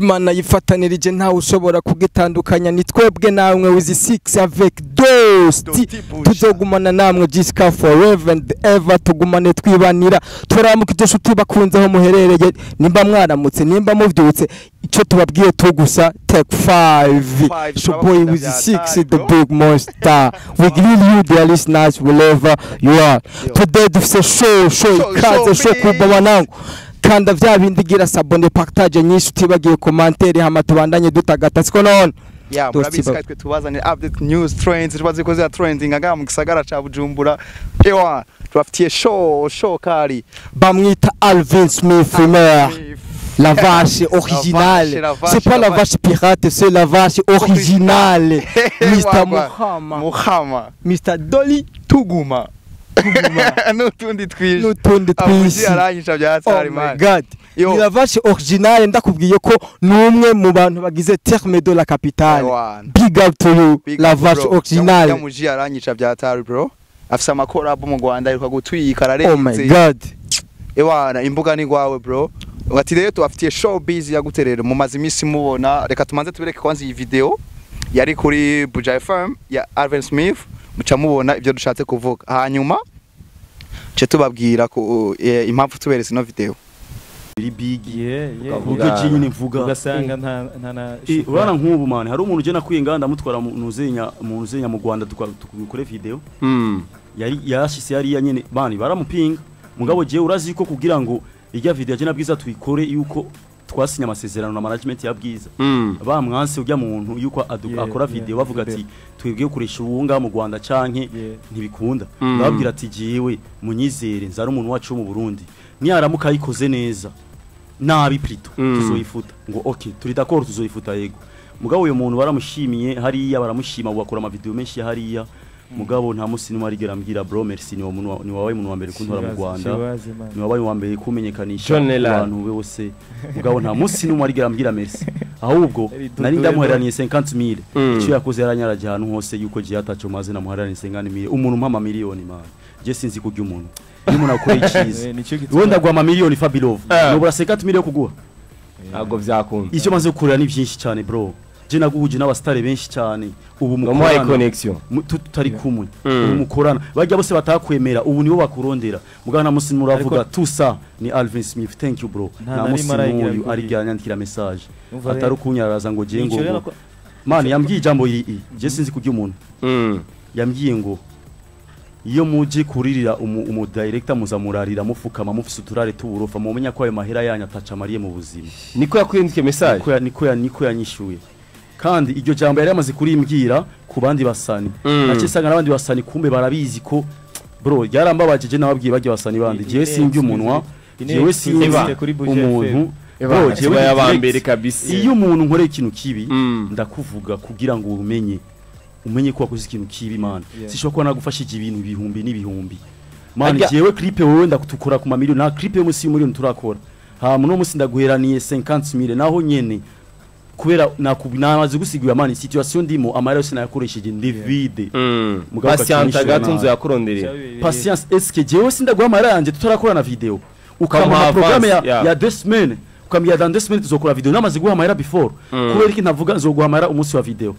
Imana yifatanirije ntawe ushobora kugitandukanya. Ni twebwe namwe with six avec Dosti. Tuzogumana namwe jusqu'à forever and ever, tugumane twibanira. Turamukije inshuti bakunze aho muherereye, nimba mwaramutse, nimba muvyutse, icyo tubabwiye tu gusa, take five. Five, Your boy turabakunda with bya six, hatari, the bro. big monster. We greet you, dear listeners, wherever you are. Today dufise show, show Show, ikaze, show, show please. kuba wanangu. Kanda vya bindi, gira s'abonner, partage nyinshi, utibagiye commentaire, hama tubandanye dutagata, siko none? Ya, Dosti murabizi ko twe tubazanira update, news, trends, tubazi ko za trending ngaha mu gisagara ca Bujumbura. Ewa, tubafitiye show, show kali. Bamwita Alvin Smith Maire. La vache originale. La vache, C'est pas la la vache pirate, c'est la vache originale. Mr. Wagwan. Muhama. Muhama. Mr. Dolly. Tuguma. N'utundi twinshi. N'utundi Amuji twinshi. aranyisha bya Oh hatari my man. God. Yo. Ni la vache originale, ndakubwiye ko ni umwe mu bantu bagize terme de la capitale. Ewana. Big up to you, Big la up, vache bro. originale. Yamuji aranyica bya hatari bro. Afise amakorabo mu Rwanda, aheruka gutwika, ararenze. Oh my God. Ewana, imbuga ni gwawe bro. Ati rero tubafitiye showbiz ya gute rero mumaze iminsi mubona? Reka tumanze tubereke kwanza iyi video yari kuri Buja FM ya Alvin Smith, muca mubona ibyo dushatse kuvuga, hanyuma ce tubabwira ko impamvu tuberetse ino video. Biri big. Yeah. Uburyo je nyine mvuga. Ugasanga nta na Urabona nk'ubu man, hari umuntu je nakwiye ngaha, ndamutwara mu nuzenya mu Rwanda tukore video. Yari yashise yari nyene bani baramupinga, mugabo je urazi ko kugira ngo irya video je na Bwiza tuyikore, yuko twasinya amasezerano na management ya Bwiza, bamwanse ujya muntu yuko akora video, bavuga ati twebwe kuresha uwunga mu Rwanda canke ntibikunda. Babwira ati jiwe munyizere, nzara umuntu wacu wo mu Burundi, niyaramuka ayikoze neza, nabi plutôt, tuzoyifuta. Ngo okay, turi d'accord, tuzoyifuta yego. Mugabo uyo muntu baramushimiye hariya, baramushima, bakora ama video menshi hariya, mugabo nta musi nimwe arigera ambwira bro merci. Ni wa ni wabaye umuntu wa mbere kuntora mu Rwanda, ni wabaye uwa mbere kumenyekanisha John ku Lennon. bantu bose, mugabo nta musi nimwe arigera ambwira merci. Ahubwo nari ndamuheraniye 50000. Icyo yakoze, yaranyaraje ahantu hose yuko giye ataco maze namuharaniye 50000. Umuntu umpa miliyoni man, je sinzi kurya umuntu. Iyo umuntu akoreye icyiza, wenda ndaguha amamiliyoni, Fabilove, nobura 50000 yo kuguha? Ntabwo byakunda. Icyo maze gukorera ni byinshi cyane bro. Je naguhuje n'abastare benshi cyane ubu Wamuhaye mukorana connection. Tutari kumwe. Ubu mukorana, bajya bose batakwemera ubu nibo bakurondera, mugabo nta musi muravuga tusa ni Alvin Smith, thank you bro. Nta Nta na musi rimwe arayigira n'uyu bikubwiye. arigera nyandikira message Umva atari rero. ukunyaraza ngo je ngo Nico rero man yambwiye ijambo iri, je sinzi kurya umuntu. Yambwiye ngo iyo muje kuririra umu director, muzamurarira mufukama, mufise uturare tuburofa, mumenya ko ayo mahera yanyu ataca amariye mu buzima. Niko yakwirindikiye message. Niko yanyishuye, kandi iryo jambo yari yamaze kurimbwira ku bandi basani. Naciye nsanga n'abandi basani kumbe barabizi ko bro ryarambabaje. Je nababwiye bajya basani bandi, jewe simbye umunwa, jewe sinzi kuri Buja umuntu bro, jewe Eba ni yabambere direct. kabisa. Iyo umuntu nkoreye ikintu kibi, ndakuvuga kugira ngo umenye ko wakoze ikintu kibi man. Sishobora kuba nagufashije ibintu ibihumbi n'ibihumbi man. Jewe clip wowe ndakutukora ku mamiliyoni, nta clip yo munsi y'umiliyoni turakora. Hama uno munsi ndaguheraniye 50000, naho nyene kubera namaze gusigura man situation ndimo, amahera yose nayakoresheje, ndi vide. Mugabo Patience ukakinisha gato nabi. nzu yakuronderera. Patience, eske jewe sindaguha amahera yanje tutarakora na video, ukamuha Ukamuha programme ya, avance, yeah. ya 2 semaines, ukambwira dans 2 semaines tuzokora video, namaze guha amahera before, kubera iki ntavuga nzoguha amahera umunsi wa video?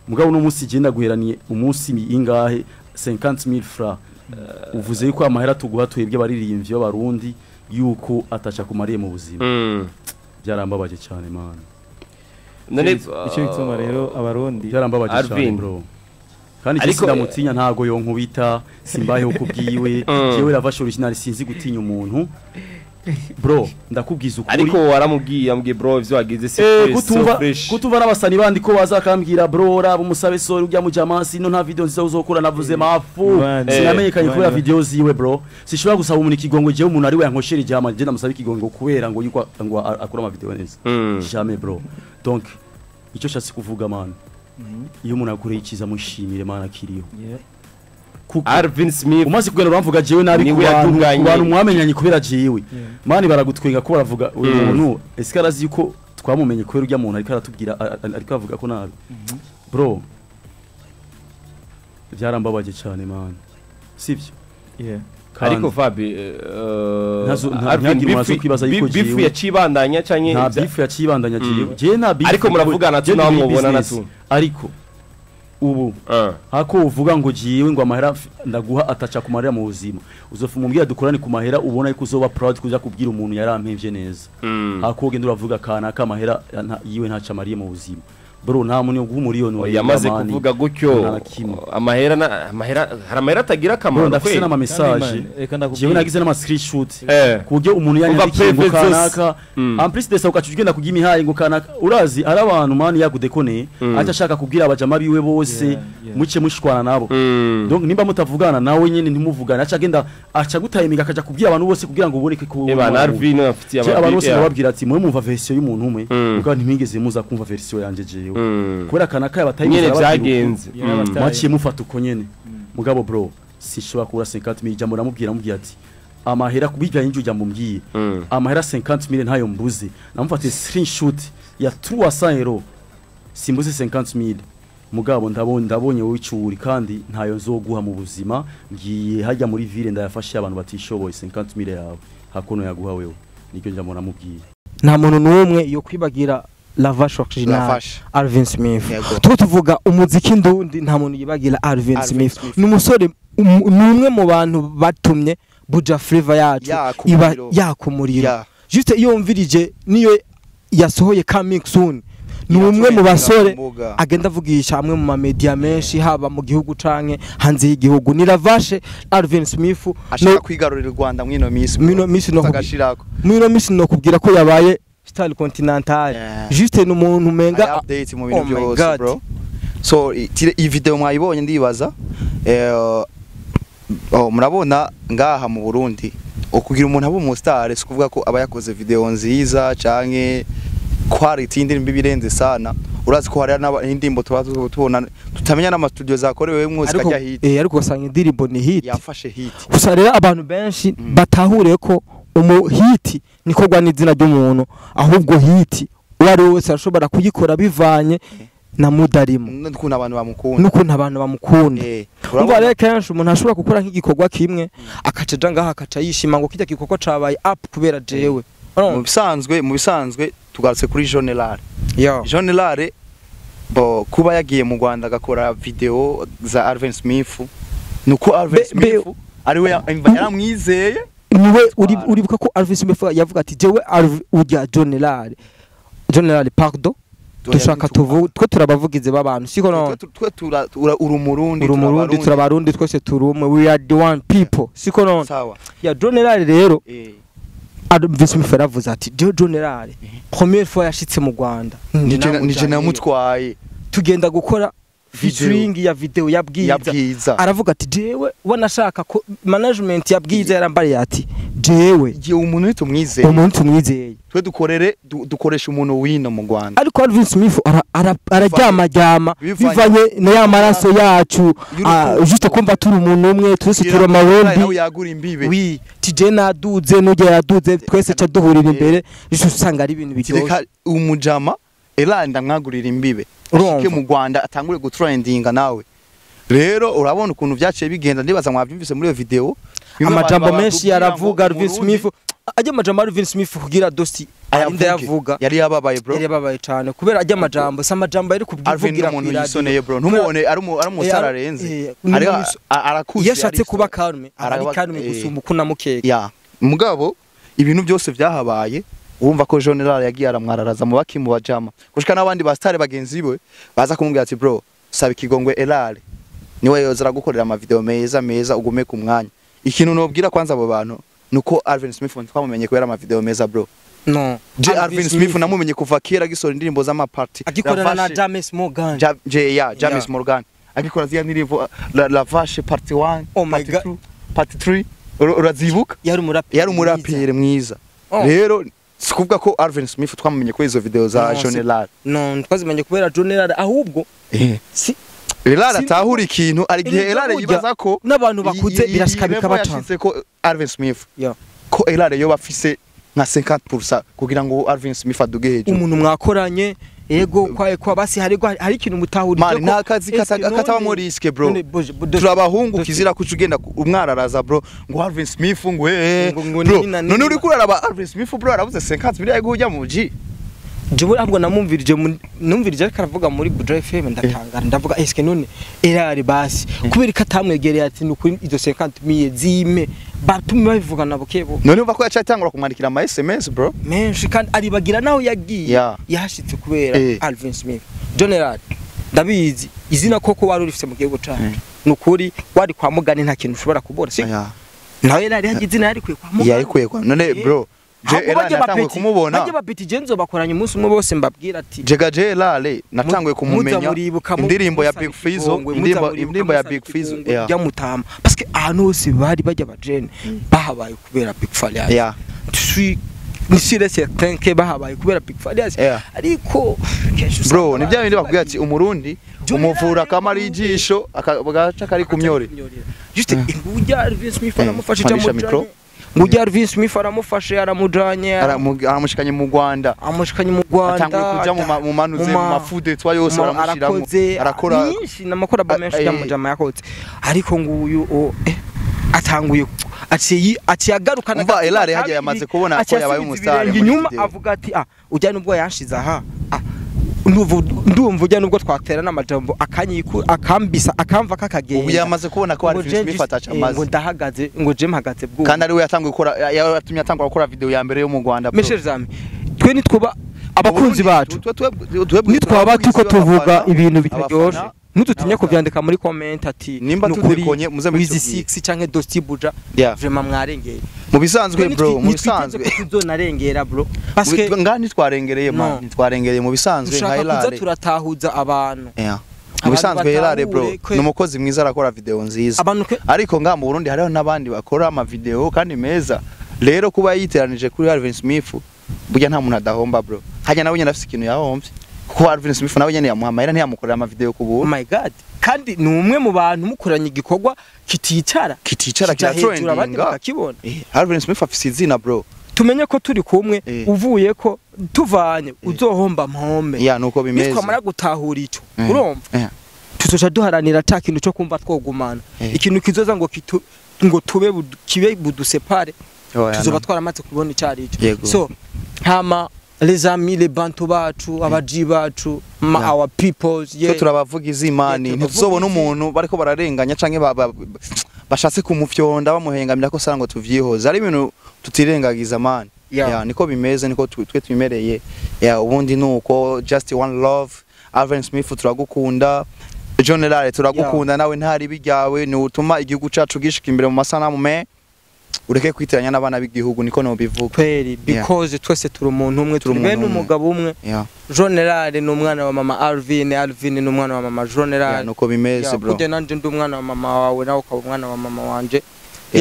Mugabo uno munsi je ndaguheraniye umunsi ni ingahe? 50000 francs. Uvuze yuko amahera tuguha twebwe abaririmbyi b'abarundi yuko ataca kumariye mu buzima. Byarambabaje cyane man. None Icyo gituma rero Abarundi Byarambabaje cyane Alvin. bro, kandi Ariko, ariko ndamutinya ntago yonkubita, simbayeho kubwiwe. Jewe la vache original, sinzi gutinya umuntu bro, ndakubwiza ukuri. Ariko waramubwiye, yambwiye bro ivyo wagize si fresh, so kutumva fresh. Kutumva n'abasani bandi ko bazakambwira bro, raba umusabe sorry, ujya mu jamasi no nta video nziza uzokora. Navuze mafu sinamenyekanye kubera video ziwe bro. Sishobora gusaba umuntu ikigongo jewe, umuntu ari we yankoshera ijama, je ndamusaba ikigongo kubera ngo yuko ngo akora ama video neza? Jamais bro. Donc icyo shatse kuvuga man, iyo umuntu akoreye icyiza mushimire man akiriho, kuko Alvin Smith umaze kugenda uramvuga jewe nabi ku niwe bantu, ku yatunganye. bantu mwamenyanye kubera jewe man, baragutwenga ko baravuga uyu muntu ese arazi yuko twamumenye kubera urya muntu ariko aratubwira ariko avuga ko nabi bro. Byarambabaje cyane man, sivyo? Yeah. Ariko Fabi, Alvin, beef yacibandanya canke nta beef yacibandanya? Jewe nta beef. Ariko muravugana tu, naho mubonana tu? Ariko ubu hako uvuga ngo jiwe ngo amahera ndaguha ataca kumarira mu buzima, uzofa umubwira dukorane ku mahera ubona yuko uzoba proud kuja kubwira umuntu yarampemvye neza. Hako ugenda uravuga kana kamahera yiwe ntaca amariye mu buzima, bro, nta muntu yoguha umuriyoni. Yamaze kuvuga gutyo, amahera amahera, hari amahera atagira akamaro. Ndafise n'ama message, jewe nagize n'ama screenshot, ku buryo umuntu yanyandikiye ngo kanaka, en plus de ça ukaca ugenda kugira imihaye ngo kanaka. Urazi ari abantu mani yagudekoneye, aca ashaka kubwira abajama biwe bose muce mushwana nabo. Donc nimba mutavugana nawe nyene ntimuvugane, aca agenda aca gutayimiga akaja kubwira abantu bose kugira ngo uboneke ko Eba Narvino afitiye abantu bose. Babwira ati mwe mumva version y'umuntu umwe, mugabo ntimwigeze muza kumva version yanje jewe, kubera kanaka yabataye nyene byagenze. Mwaciye mufata uko nyene. Mugabo bro, sinshobora kubura 50000. Ijambo namubwira, mubwira ati amahera kubijyanye n'ijyo jambo mbwiye, amahera 50000 ntayo mbuze. Namufatiye screenshot ya 300 euros, simbuze 50000. Mugabo ndabonye wowe icuri, kandi ntayo nzoguha mu buzima. Ngiye hajya muri ville ndayafashe abantu batishoboye 50000 yawe, hakono yaguha wewe. Nicyo njambo namubwiye. Nta muntu n'umwe yo kwibagira La Vache original Alvin Smith. Tuko tuvuga umuziki ndundi, nta muntu yibagira Alvin Smith. Ni umusore, ni umwe mu bantu batumye Buja Flavor yacu iba yakumurira. Juste iyo mvirije niyo yasohoye Coming Soon, ni umwe mu basore agenda avugisha amwe mu mamedia menshi, haba mu gihugu canke hanze y'igihugu. Ni Lavashe Alvin Smith. Ashaka kwigarurira u Rwanda mwino misi. Mwino misi no agashirako. Mwino misi no kubwira ko yabaye style continental. Juste ni umuntu umenga update mu bintu byose, bro. So iyi video mwayibonye, ndibaza oh, murabona ngaha mu Burundi ukugira umuntu aba umu star si kuvuga ko aba yakoze video nziza canke quality y'indirimbo ibirenze sana. Urazi ko hari n'indirimbo tuba tubona tutamenya n'ama studio zakorewe mwose kajya hit. Ariko ugasanga indirimbo ni hit, yafashe hit. Gusa rero abantu benshi batahure ko umu hit nikorwa n'izina ry'umuntu, ahubwo hit uwo ari we wese arashobora kuyikora bivanye na mudarimo n'ukuntu abantu bamukunda. N'ukuntu abantu bamukunda. Umva rero, kenshi umuntu ashobora gukora nk'igikorwa kimwe, akaca aja ngaha akaca yishima ngo kijya gikorwa cabaye up kubera jewe. Mu bisanzwe tugarutse kuri General General bo kuba yagiye mu Rwanda agakora video za Alvin Smith, nuko Alvin Smith ariwe yaramwizeye. Niwe uribuka ko Alvin Smith yavuga ati jewe urya General, General pardon, dushaka tuvu twe turabavugize b'abantu, siko no? Twe tura uri umurundi. Uri umurundi, turabarundi twese, turi umwe, we are the one people, siko no? Sawa. Ya General rero, Alvin Smith yaravuze ati jewe General première fois yashitse mu Rwanda nije namutwaye tugenda gukora featuring ya video ya Bwiza. Ya Bwiza. Aravuga ati jewe wanashaka ko management ya Bwiza yarambariye ati jewe igihe umuntu tumwizeye. Umuntu tumwizeye. Twe dukorere dukoresha umuntu wino mu Rwanda. Ariko Alvin Smith araryamaryama bivanye na ya maraso yacu, juste kumva turi umuntu umwe, twese turi amarundi. Nawe yagura imbibe. Oui, TJ naduze n'ujya yaduze, twese ca duhurira imbere, juste usanga ari ibintu biryoshye. Reka umujama era ndamwagurira imbibe ashike mu Rwanda atangure gutrendinga nawe. Rero urabona ukuntu vyaciye bigenda, ndibaza mwavyumvise muri iyo video. Amajambo menshi yaravuga Alvin Smith, ajya amajambo Alvin Smith kugira dosi arinda yavuga. Yari yababaye, bro. Yari yababaye cyane kubera ajya amajambo, si amajambo yari Alvin kubwivugira. Umuntu yisoneye, bro, ntumubone ari umustar arenze, ari arakuze. Iyo ashatse kuba calme aba ari calme gusumba uko unamukeka. Ya mugabo ibintu byose vyahabaye, urumva ko General yagiye aramwararaza mu baki mu bajama, gushika n'abandi ba star bagenzi be baza kumubwira ati bro, saba ikigongwe Elare, niwe yoza aragukorera ama video meza meza, ugume ku mwanya. Ikintu nobwira kwanza abo bantu nuko Alvin Smith twamumenye kubera ama video meza, bro. No. Je Alvin Smith namumenye kuva kera agisora indirimbo z'amaparty. Agikorana na James Morgan. Ja, je ya James Morgan agikora ziriya ndirimbo La Vache part 1, Oh my part God. 2, part 3, urazibuka? Yari umuraperi. Yari umuraperi mwiza. Oh. Rero si kuvuga ko Alvin Smith twamumenye kuri izo video za No, General. No, twazimenye kubera General, ahubwo si Elare atahura ikintu ari igihe Erega Elare burya yibaza ko n'abantu bakuze birashika iyi level bikabacanga. yashitse ko Alvin Smith Yeah. ko Elare yoba afise nka 50% kugira ngo Alvin Smith aduge hejuru. Umuntu mwakoranye Ego kwa basi hari ikintu mutahurije. Man, nta kazi katabamo risk bro. Turabahungu kizira kuca ugenda umwararaza bro, ngo Alvin Smith ngo bro. None uri kuraraba Alvin Smith bro arabuze 50 miliyoni ujya mu G. Jewe ahubwo namumvirije numvirije ariko aravuga muri Buja FM ndatangara, ndavuga eske none erari basi kubera ko atamwegereye ati nukuri izo 50 miliyoni zime batume babivugana bukebo. None uva ko yacatangura kumwandikira ama SMS bro menshi kandi aribagira naho yagiye yahashitse kubera Alvin Smith. General ndabizi izina koko wari urifise mu gihugu cyacu, nukuri wari kwa mugani nta kintu ushobora kubora si nawe yari hagize izina yari kwiye kwa mugani yari kwiye kwa none bro. Je natanguye kumubona bajye bapeti Jenzo bakoranye umunsi umwe bose mbabwira ati Jega Jelale natanguye kumumenya indirimbo ya Big Fizzo, indirimbo ya Big Fizzo ya mutama parce que ahantu hose bari bajya bajene bahabaye kubera Big Farious. Yeah, je suis certain que bahabaye kubera Big Farious, ariko bro ni bya bindi bakubwira ati umurundi umuvura kamara ijisho akagaca kari kumyore. Juste ingujya Alvin Smith aramufashe cyangwa Ngujya Alvin Smith aramufashe aramujanye aramushikanye mu Rwanda, atanguye kuja mu manuze mu mafude twa yose aramushiramo arakora nyinshi namakora ba menshi yamujama yakoze, ariko nguyu atanguye aciye agarukana umva Elare hagiye yamaze kubona ko yabaye umustar inyuma avuga ati ujya nubwo yanshize aha ndumva ujya nubwo twatera n'amajambo akanyiku akambisa akamva kakagenda. Ubu yamaze kubona ko Alvin Smith ataca amazi ngo ndahagaze ngo je mpagaze bwo kandi ari we yatanguye gukora yatumye atangura gukora video ya mbere yo mu Rwanda. Mes chers amis, twe nitwoba abakunzi bacu nitwaba tuko tuvuga ibintu bitaryoshe ntudutinye kuvyandika muri comment ati nimba tudekonye muze muri Wiz 6 canke Dosti Buja vraiment mwarengeye mu bisanzwe bro, mu bisanzwe tuzonarengera bro parce que ngani twarengereye man, nitwarengereye mu bisanzwe nka Elare tuza turatahuza abantu. Mu bisanzwe Elare bro ni umukozi mwiza arakora video nziza, ariko nga mu Burundi hariho nabandi bakora ama video kandi meza. Rero kuba yiteranije kuri Alvin Smith burya nta muntu adahomba bro, hajya nawe nyene afise ikintu yahomvye kuko Alvin Smith nawe nyene yamuha ntiyamukorera ama video ku buntu. Oh my god, kandi ni umwe mu bantu mukoranye igikorwa kiticara kiratrendinga abandi bakakibona. Alvin Smith afise izina bro, tumenye ko turi kumwe uvuye ko tuvanye uzohomba mpombe. Ya nuko bimeze nitwamara gutahura ico urumva tuzoca duharanira ta kintu cyo kumva twogumana ikintu kizoza ngo ngo tube kibe budusepare tuzoba twaramaze kubona icari ico. So hama les amis, les bantu bacu, abaji bacu, our peoples, yeah. Turabavuga izimani ntituzobona umuntu bariko bararenganya canke bashatse kumufyonda bamuhengamira ko sara ngo tuvyihoze ari ibintu tutirengagiza man. Yeah, niko bimeze niko twe twimereye. Yeah, ubundi nuko just one love. Alvin Smith turagukunda, John Elare turagukunda, nawe ntari bijyawe ni utuma igihugu cacu gishika imbere mu masanamu me ureke kwitiranya n'abana b'igihugu niko no bivuga kweri because twese turi umuntu umwe turi bene umugabo umwe. John Elare ni umwana wa mama Alvin, Alvin ni umwana wa mama John Elare nuko bimeze bro. Kujya nanje ndi umwana wa mama wawe nawe ukaba umwana wa mama wanje.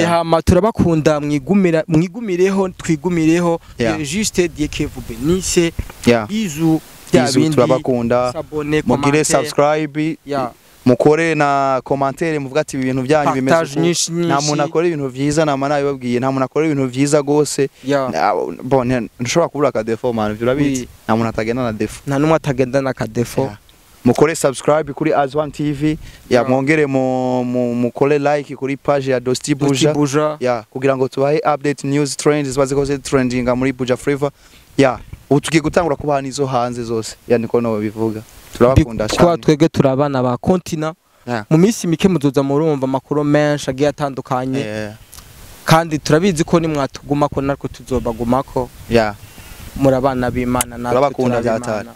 Hama turabakunda mwigumira mwigumireho twigumireho juste Dieu que vous bénisse. Bisous bisous turabakunda, mugire subscribe mukore na commentaire muvuga ati ibintu byanyu bimeze nta muntu akora ibintu vyiza nama nabibabwiye nta muntu akora ibintu vyiza gose. Bon ntushobora kubura ka defo man urabizi nta muntu atagenda na defo nta numwe atagenda na ka defo. Mukore subscribe kuri Azwan TV ya mwongere mukore like kuri page ya Dosti Buja ya kugira ngo tubahe update news trends zibaze ko trendinga muri Buja Flavor ya ubu tugiye gutangura kubaha nizo hanze zose ya niko no bivuga. Turabakunda cyane kwa twege turabana ba kontina mu minsi mike muzoza murumva amakuru menshi agiye atandukanye kandi turabizi ko ni mwatuguma ko narko tuzobagumako murabana b'Imana natwe turabakunda byatari.